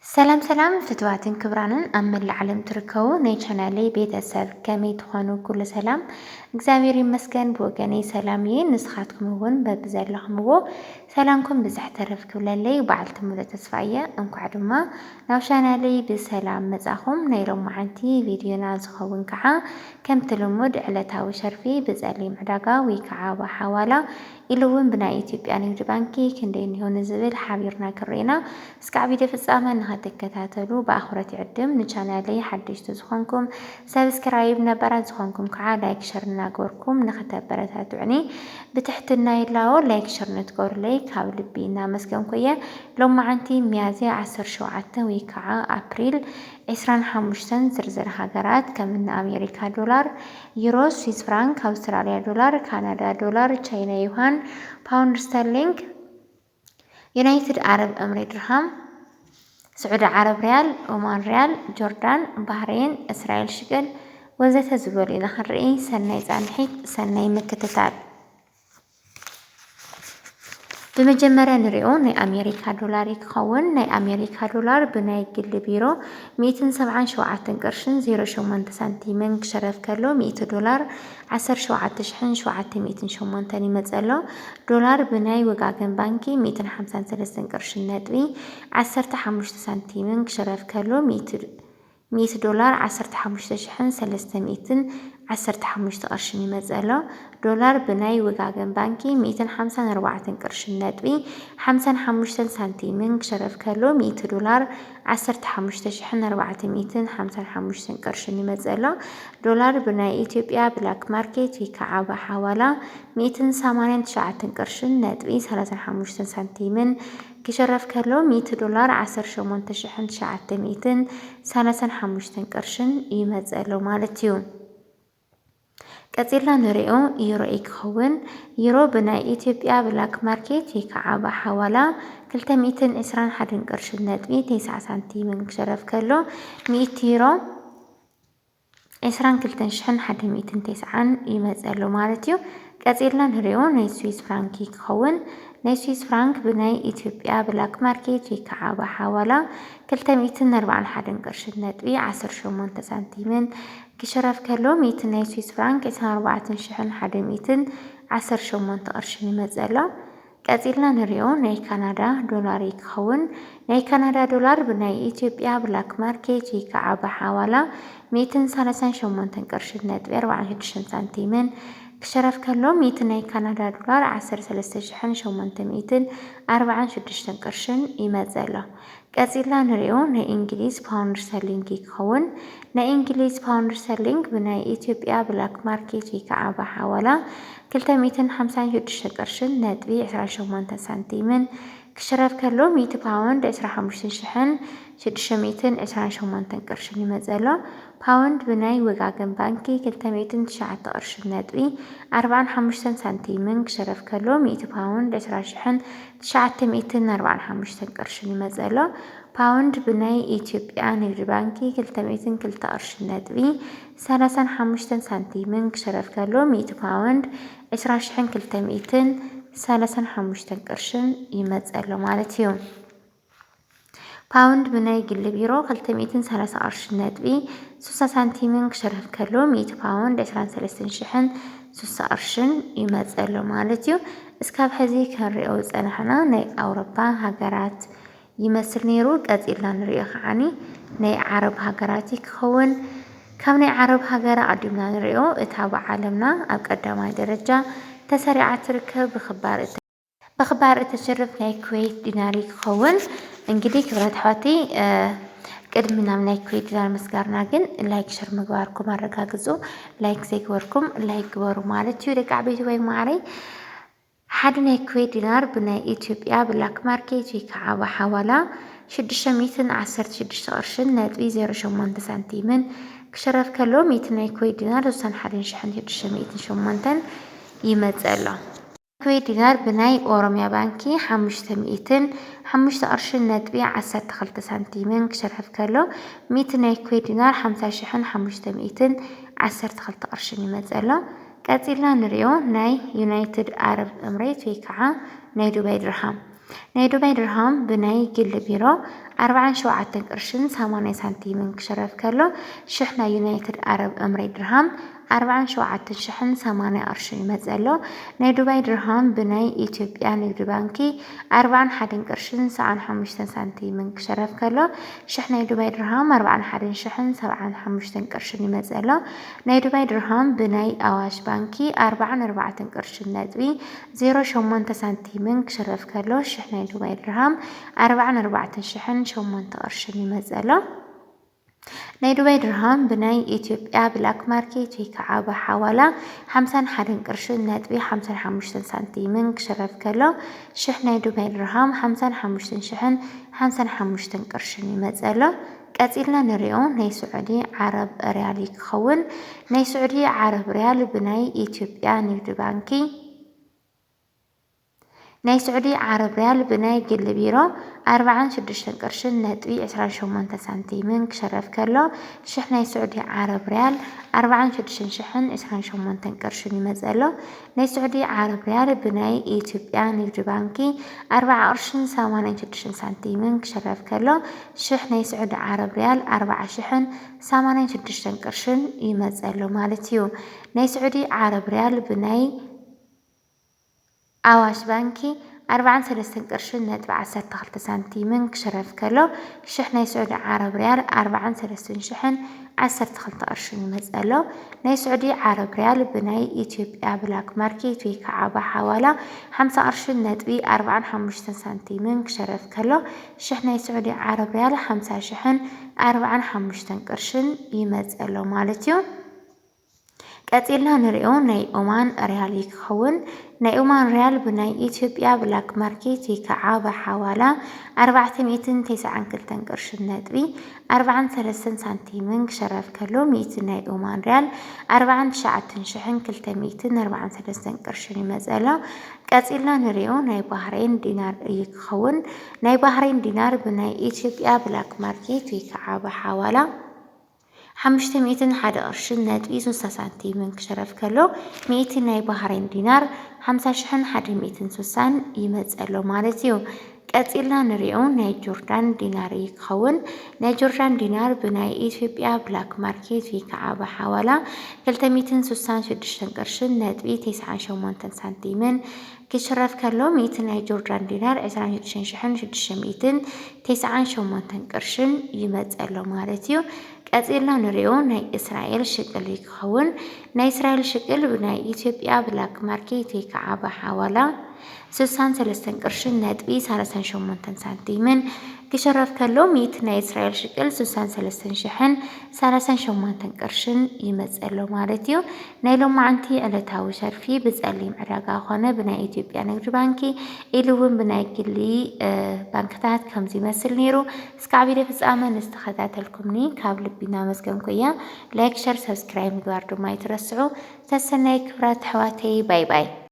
ሰላም ሰላም ፍትዋትን ክብራንን ኣብ መላእ ዓለም ትርከቡ ናይ ቻናለይ ቤተሰብ፣ ከመይ ትኾኑ? ኩሉ ሰላም እግዚኣብሔር ይመስገን። ብወገነይ ሰላም እየ። ንስኻትኩም እውን በብዘለኹምዎ ሰላምኩም ብዝሕ ተረፍ ክብለለይ በዓልቲ ሙሉእ ተስፋ እየ። እንኳዕ ድማ ናብ ቻናለይ ብሰላም መጻኹም። ናይ ሎማዓንቲ ቪድዮና ዝኸውን ከዓ ከምቲ ልሙድ ዕለታዊ ሸርፊ ብጸሊም ዕዳጋ ወይ ከዓ ብሓዋላ ኢሉ እውን ብናይ ኢትዮጵያ ንግዲ ባንኪ ክንደይ እኒሆ ንዝብል ሓቢርና ክንርኢ ኢና። እስካዕ ቪድዮ ፍጻመ ንኸትከታተሉ ብኣኽብሮት ይዕድም። ንቻናለይ ሓደሽቲ ዝኾንኩም ሰብስክራይብ፣ ነባራት ዝኾንኩም ከዓ ላይክ፣ ሸር እናገበርኩም ንኸተበረታትዑኒ ብትሕትና ይላዎ። ላይክ፣ ሸር ንትገብሩለይ ካብ ልቢ እናመስገንኩ እየ። ሎማዓንቲ ሚያዝያ ዓሰርተ ሸውዓተ ወይ ከዓ ኣፕሪል ዕስራን ሓሙሽተን ዝርዝር ሃገራት ከም እኒ ኣሜሪካ ዶላር፣ ዩሮ፣ ስዊስ ፍራንክ፣ ኣውስትራሊያ ዶላር፣ ካናዳ ዶላር፣ ቻይና ዩሃን፣ ፓውንድ ስተርሊንግ፣ ዩናይትድ ዓረብ እምሬት ድርሃም፣ ስዑዲ ዓረብ ሪያል፣ ኦማን ሪያል፣ ጆርዳን፣ ባህሬን፣ እስራኤል ሽቅል ወዘተ ዝበሉ ኢና ክንርኢ። ሰናይ ጻንሒት፣ ሰናይ ምክትታል። ብመጀመርያ ንሪኦ ናይ ኣሜሪካ ዶላር እዩ ክኸውን። ናይ ኣሜሪካ ዶላር ብናይ ግሊ ቢሮ ሚእትን ሰብዓን ሸውዓተን ቅርሽን ዜሮ ሸሞንተ ሳንቲምን ክሸረፍ ከሎ፣ ሚእቲ ዶላር ዓሰርተ ሸውዓተ ሽሕን ሸውዓተ ሚእትን ሸሞንተን ይመጽእ ኣሎ። ዶላር ብናይ ወጋገን ባንኪ ሚእትን ሓምሳን ሰለስተን ቅርሽን ነጥቢ ዓሰርተ ሓሙሽተ ሳንቲምን ክሸረፍ ከሎ፣ ሚእቲ ሚእቲ ዶላር ዓሰርተ ሓሙሽተ ሽሕን ሰለስተ ሚእትን ዓሰርተ ሓሙሽተ ቅርሽን ይመጽእ ኣሎ። ዶላር ብናይ ወጋገን ባንኪ ሚእትን ሓምሳን ኣርባዕተን ቅርሽን ነጥቢ ሓምሳን ሓሙሽተን ሳንቲምን ክሸረፍ ከሎ፣ ሚእቲ ዶላር ዓሰርተ ሓሙሽተ ሽሕን ኣርባዕተ ሚእትን ሓምሳን ሓሙሽተን ቅርሽን ይመጽእ ኣሎ። ዶላር ብናይ ኢትዮጵያ ብላክ ማርኬት ወይ ከዓ ብሓዋላ ሚእትን ሰማንያን ትሽዓተን ቅርሽን ነጥቢ ሰላሳን ሓሙሽተን ሳንቲምን ክሽረፍ ከሎ፣ ሚእቲ ዶላር ዓሰርተ ሸሞንተ ሽሕን ትሽዓተ ሚእትን ሰላሳን ሓሙሽተን ቅርሽን ይመጽእ ኣሎ ማለት እዩ። ቀጺልና ንሪኦ ዩሮ እዩ ክኸውን። ዩሮ ብናይ ኢትዮጵያ ብላክ ማርኬት ወይ ከዓ ብሓዋላ ክልተ ሚእትን ዕስራን ሓደን ቅርሽን ነጥቢ ተስዓ ሳንቲምን ክሽረፍ ከሎ፣ ሚእቲ ዩሮ ዕስራን ክልተን ሽሕን ሓደ ሚእትን ተስዓን ይመጽእ ኣሎ ማለት እዩ። ቀጺልና ንሪኦ ናይ ስዊስ ፍራንክ እዩ ክኸውን። ናይ ስዊስ ፍራንክ ብናይ ኢትዮጵያ ብላክ ማርኬት ወይ ከዓ ብሓዋላ ክልተ ሚእትን ኣርባዓን ሓደን ቅርሽን ነጥቢ ዓሰርተ ሸሞንተ ሳንቲምን ክሽረፍ ከሎ፣ ሚእቲ ናይ ስዊስ ፍራንክ ዕስራን ኣርባዕተን ሽሕን ሓደ ሚእትን ዓሰርተ ሸሞንተ ቅርሽን ይመጽእ ኣሎ። ቀጺልና ንሪኦ ናይ ካናዳ ዶላር እዩ ክኸውን። ናይ ካናዳ ዶላር ብናይ ኢትዮጵያ ብላክ ማርኬት ወይ ከዓ ብሓዋላ ሚእትን ሰላሳን ሸሞንተን ቅርሽን ነጥቢ ኣርባዓን ሽዱሽተን ሳንቲምን ክሽረፍ ከሎ፣ ሚእቲ ናይ ካናዳ ዶላር ዓሰርተ ሰለስተ ሽሕን ሸሞንተ ሚእትን ኣርባዓን ሽዱሽተን ቅርሽን ይመጽእ ኣሎ። ቀጺልና ንሪኦ ናይ እንግሊዝ ፓውንድ ስተርሊንግ እዩ ክኸውን። ናይ እንግሊዝ ፓውንድ ስተርሊንግ ብናይ ኢትዮጵያ ብላክ ማርኬት ወይ ከዓ ብሓዋላ ክልተ ሚእትን ሓምሳን ሽዱሽተ ቅርሽን ነጥቢ ዕስራን ሸሞንተን ሳንቲምን ክሽረፍ ከሎ፣ ሚእቲ ፓውንድ ዕስራን ሓሙሽተን ሽሕን ሽዱሽተ ሚእትን ዕስራን ሸሞንተን ቅርሽን ይመጽእ ኣሎ። ፓውንድ ብናይ ወጋገን ባንኪ ክልተ ሚእትን ትሽዓተ ቅርሽን ነጥቢ ኣርባዓን ሓሙሽተን ሳንቲምን ክሽረፍ ከሎ፣ ሚእቲ ፓውንድ ዕስራ ሽሕን ትሽዓተ ሚእትን ኣርባዓን ሓሙሽተን ቅርሽን ይመጽእ ኣሎ። ፓውንድ ብናይ ኢትዮጵያ ንግዲ ባንኪ ክልተ ሚእትን ክልተ ቅርሽን ነጥቢ ሰላሳን ሓሙሽተን ሳንቲምን ክሽረፍ ከሎ፣ ሚእቲ ፓውንድ ዕስራ ሽሕን ክልተ ሚእትን ሰላሳን ሓሙሽተን ቅርሽን ይመጽእ ኣሎ ማለት እዩ። ፓውንድ ብናይ ግሊ ቢሮ ክልተ ሚእትን ሰላሳ ቅርሽን ነጥቢ ሱሳ ሳንቲምን ክሽረፍ ከሎ፣ ሚእቲ ፓውንድ ዕስራን ሰለስተን ሽሕን ሱሳ ቅርሽን ይመጽእ ኣሎ ማለት እዩ። እስካብ ሕዚ ክንሪኦ ዝጸናሕና ናይ ኣውሮፓ ሃገራት ይመስል ነይሩ። ቀጺልና ንሪኦ ከዓኒ ናይ ዓረብ ሃገራት እዩ ክኸውን። ካብ ናይ ዓረብ ሃገር ኣቐዲምና ንሪኦ፣ እታ ብዓለምና ኣብ ቀዳማይ ደረጃ ተሰሪዓ ትርከብ ብኽባር እተ-፣ ብኽባር እተሽርፍ ናይ ኩዌት ዲናር እዩ ክኸውን። እንግዲህ ክብረት ኣሕዋተይ፣ እ፣ ቅድሚ ናብ ናይ ኩዌት ዲናር ምስጋርና ግን ላይክ ሸር ምግባርኩም ኣረጋግጹ። ላይክ ዘይግበርኩም ላይክ ግበሩ ማለት እዩ። ደቂ ዓበይቲ ወይ ማዕረይ፣ ሓደ ናይ ኩዌት ዲናር ብናይ ኢትዮጵያ ብላክ ማርኬት ወይ ከዓ ብሓዋላ ሽዱሽተ ሚእትን ዓሰርተ ሽዱሽተ ቅርሽን ነጥቢ ዜሮ ሸሞንተ ሳንቲምን ክሽረፍ ከሎ፣ ሚእቲ ናይ ኩዌት ዲናር ሱሳን ሓደን ሽሕን ሽዱሽተ ሚእትን ሸሞንተን ይመጽእ ኣሎ። ኩዌት ዲናር ብናይ ኦሮሚያ ባንኪ ሓሙሽተ ሚእትን ሓሙሽተ ቅርሽን ነጥቢ ዓሰርተ ክልተ ሳንቲምን ክሽረፍ ከሎ፣ ሚእቲ ናይ ኩዌት ዲናር ሓምሳ ሽሕን ሓሙሽተ ሚእትን ዓሰርተ ክልተ ቅርሽን ይመጽእ ኣሎ። ቀጺልና ንሪኦ ናይ ዩናይትድ ዓረብ እምሬት ወይ ከዓ ናይ ዱባይ ድርሃም። ናይ ዱባይ ድርሃም ብናይ ግሊ ቢሮ ኣርባዓን ሸውዓተን ቅርሽን ሰማንያ ሳንቲምን ክሽረፍ ከሎ፣ ሽሕ ናይ ዩናይትድ ኣረብ እምሬት ድርሃም ኣርባዓን ሸውዓተን ሽሕን ሰማንያ ቅርሽን ይመጽእ ኣሎ። ናይ ዱባይ ድርሃም ብናይ ኢትዮጵያ ንግዲ ባንኪ ኣርባዓን ሓደን ቅርሽን ሰብዓን ሓሙሽተን ሳንቲምን ክሽረፍ ከሎ፣ ሽሕ ናይ ዱባይ ድርሃም ኣርባዓን ሓደን ሽሕን ሰብዓን ሓሙሽተን ቅርሽን ይመጽእ ኣሎ። ናይ ዱባይ ድርሃም ብናይ ኣዋሽ ባንኪ ኣርባዓን ኣርባዕተን ቅርሽን ነጥቢ ዜሮ ሸሞንተ ሳንቲምን ክሽረፍ ከሎ፣ ሽሕ ናይ ዱባይ ድርሃም ኣርባዓን ኣርባዕተን ሽሕን ሸሞንተ ቅርሽን ይመጽእ ኣሎ። ናይ ዱባይ ድርሃም ብናይ ኢትዮጵያ ብላክ ማርኬት ወይ ከዓ ብሓዋላ ሓምሳን ሓደን ቅርሽን ነጥቢ ሓምሳን ሓሙሽተን ሳንቲምን ክሽረፍ ከሎ፣ ሽሕ ናይ ዱባይ ድርሃም ሓምሳን ሓሙሽተን ሽሕን ሓምሳን ሓሙሽተን ቅርሽን ይመጽእ ኣሎ። ቀጺልና ንሪኦ ናይ ስዑዲ ዓረብ ሪያል ክኸውን። ናይ ስዑዲ ዓረብ ሪያል ብናይ ኢትዮጵያ ንግዲ ባንኪ ናይ ስዑዲ ዓረብ ሪያል ብናይ ግሊ ቢሮ ኣርባዓን ሽዱሽተን ቅርሽን ነጥቢ ዕስራን ሸሞንተን ሳንቲምን ክሽረፍ ከሎ፣ ሽሕ ናይ ስዑዲ ዓረብ ሪያል ኣርባዓን ሽዱሽተን ሽሕን ዕስራን ሸሞንተን ቅርሽን ይመጽእ ኣሎ። ናይ ስዑዲ ዓረብ ሪያል ብናይ ኢትዮጵያ ንግዲ ባንኪ ኣርባዓ ቅርሽን ሰማንያን ሽዱሽተን ሳንቲምን ክሽረፍ ከሎ፣ ሽሕ ናይ ስዑዲ ዓረብ ሪያል ኣርባዓ ሽሕን ሰማንያን ሽዱሽተን ቅርሽን ይመጽእ ኣሎ ማለት እዩ። ናይ ስዑዲ ዓረብ ሪያል ብናይ ኣዋሽ ባንኪ ኣርባዓን ሰለስተን ቅርሽን ነጥቢ ዓሰርተ ክልተ ሳንቲምን ክሽረፍ ከሎ፣ ሽሕ ናይ ስዑዲ ዓረብ ሪያል ኣርባዓን ሰለስተን ሽሕን ዓሰርተ ክልተ ቅርሽን ይመጽእ ኣሎ። ናይ ስዑዲ ዓረብ ሪያል ብናይ ኢትዮጵያ ብላክ ማርኬት ወይ ከዓ ብሓዋላ ሓምሳ ቅርሽን ነጥቢ ኣርባዓን ሓሙሽተን ሳንቲምን ክሽረፍ ከሎ፣ ሽሕ ናይ ስዑዲ ዓረብ ሪያል ሓምሳ ሽሕን ኣርባዓን ሓሙሽተን ቅርሽን ይመጽእ ኣሎ ማለት እዩ። ቀጺልና ንሪኦ ናይ ኦማን ሪያል እዩ ክኸውን። ናይ ኦማን ሪያል ብናይ ኢትዮጵያ ብላክ ማርኬት ወይ ከዓ ብሓዋላ ኣርባዕተ ሚእትን ተስዓን ክልተን ቅርሽን ነጥቢ ኣርባዓን ሰለስተን ሳንቲምን ክሽረፍ ከሎ፣ ሚእቲ ናይ ኦማን ሪያል ኣርባዓን ትሽዓተን ሽሕን ክልተ ሚእትን ኣርባዓን ሰለስተን ቅርሽን ይመጽእ ኣሎ። ቀጺልና ንሪኦ ናይ ባህሬን ዲናር እዩ ክኸውን። ናይ ባህሬን ዲናር ብናይ ኢትዮጵያ ብላክ ማርኬት ወይ ከዓ ብሓዋላ ሓሙሽተ ሚእትን ሓደ ቅርሽን ነጥቢ ሱሳ ሳንቲምን ክሽረፍ ከሎ፣ ሚእቲ ናይ ባህሬን ዲናር ሓምሳ ሽሕን ሓደ ሚእትን ሱሳን ይመጽእ ኣሎ ማለት እዩ። ቀጺልና ንሪኦ ናይ ጆርዳን ዲናር እዩ ክኸውን። ናይ ጆርዳን ዲናር ብናይ ኢትዮጵያ ብላክ ማርኬት ወይ ከዓ ብሓዋላ ክልተ ሚእትን ሱሳን ሽዱሽተን ቅርሽን ነጥቢ ተስዓን ሸሞንተን ሳንቲምን ክሽረፍ ከሎ፣ ሚእቲ ናይ ጆርዳን ዲናር ዕስራን ሽዱሽተን ሽሕን ሽዱሽተ ሚእትን ተስዓን ሸሞንተን ቅርሽን ይመጽእ ኣሎ ማለት እዩ። ቀጺልና ንሪኦ ናይ እስራኤል ሽቅል እዩ ክኸውን። ናይ እስራኤል ሽቅል ብናይ ኢትዮጵያ ብላክ ማርኬት ወይ ከዓ ብሓዋላ ሱሳን ሰለስተን ቅርሽን ነጥቢ ሰላሳን ሸሞንተን ሳንቲምን ክሽረፍ ከሎ፣ ሚእቲ ናይ እስራኤል ሽቅል ሱሳን ሰለስተን ሽሕን ሰላሳን ሸሞንተን ቅርሽን ይመጽእ ኣሎ ማለት እዩ። ናይ ሎማዓንቲ ዕለታዊ ሸርፊ ብጸሊም ዕዳጋ ኮነ ብናይ ኢትዮጵያ ንግዲ ባንኪ ኢሉ እውን ብናይ ግሊ፣ እ፣ ባንክታት ከምዚ ይመስል ነይሩ። እስካዕ ቪድዮ ፍጻመ ንዝተኸታተልኩምኒ ካብ ልቢ እናመስገንኩ እየ። ላይክ፣ ሸር፣ ሰብስክራይብ ምግባር ድማ ኣይትረስዑ። ሰሰናይ ክብራት ኣሕዋተይ፣ ባይ ባይ።